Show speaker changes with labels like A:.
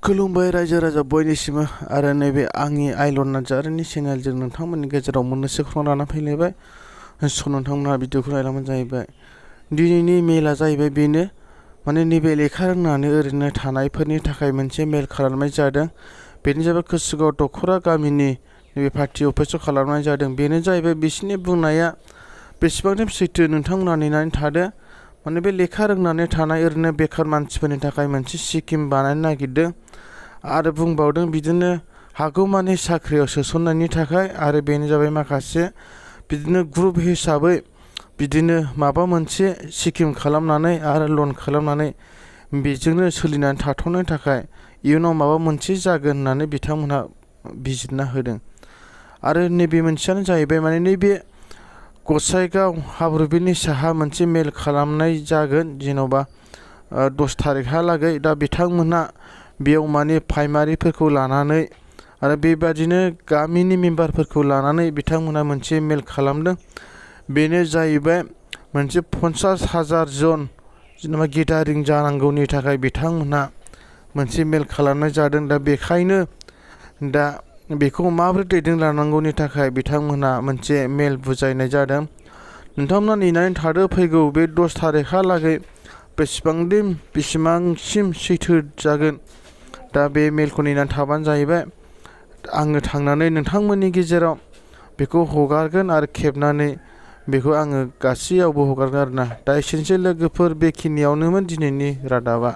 A: खुलुमबाय रायजो राजा बयनिसिमबो आरो नैबे आंनि आइलन नार्जारिनि चेनेलजों नोंथांमोननि गेजेराव मोननैसो खौरां लाना फैलायबाय। नोंथांमोनहा भिडिअखौ नायलांबानो जाहैबाय। दिनैनि मेला जाहैबाय बेनो माने नैबे लेखा रोंनानै ओरैनो थानायफोरनि थाखाय मोनसे मेल खालामनाय जादों। बेनो जाबाय कोसुगाव दखरा गामिनि नैबे पार्टि अफिसाव खालामनाय जादों। बेनो जाहैबाय बिसोरनि बुंनाया बेसेबांसिम सैथो नोंथांमोनहा नेनानै थादो। माने बे लेखा रोंनानै थानाय ओरैनो बेखार मानसिफोरनि थाखाय मोनसे स्किम बानायनो नागिरदों आरो बुंबावदों बिदिनो हागौमानि साख्रियाव सोसननायनि थाखाय आरो बेनो जाबाय माखासे बिदिनो ग्रुप हिसाबै बिदिनो माबा मोनसे स्किम खालामनानै आरो लन खालामनानै बेजोंनो सोलिनानै थाथ'नो थाखाय इयुनाव माबा मोनसे जागोन होननानै बिथांमोनहा बिजिरना होदों। आरो नैबे मोनसेयानो जाहैबाय माने नैबे गसाइगाव हाब्रुबिलनि साहा मोनसे मेल खालामनाय जागोन जेन'बा 10 तारिखहालागै। दा बिथांमोनहा बेयाव माने प्राइमारिफोरखौ लानानै आरो बेबादिनो गामिनि मेम्बारफोरखौ लानानै बिथांमोनहा मोनसे मेल खालामदों। बेनो जाहैबाय मोनसे 50,000 जन जेनेबा गेदारिं जानांगौनि थाखाय बिथांमोनहा मोनसे मेल खालामनाय जादों। दा बेखायनो दा बेखौ माबोरै दैदेनलांनांगौनि थाखाय बिथांमोनहा मोनसे मेल बुजायनाय जादों। नोंथांमोना नेनानै थादो फैगौ बे 10 तारिखहालागै बेसेबांसिम सैथो जागोन। दा बे मेलखौ नेनानै थाबानो जाहैबाय। आङो थांनानै नोंथांमोननि गेजेराव बेखौ हगारगोन आरो खेबनानै बेखौ आङो गासैयावबो हगारगोन आरोना। दा एसेनोसै लोगोफोर, बेखिनियावनोमोन दिनैनि रादाबा।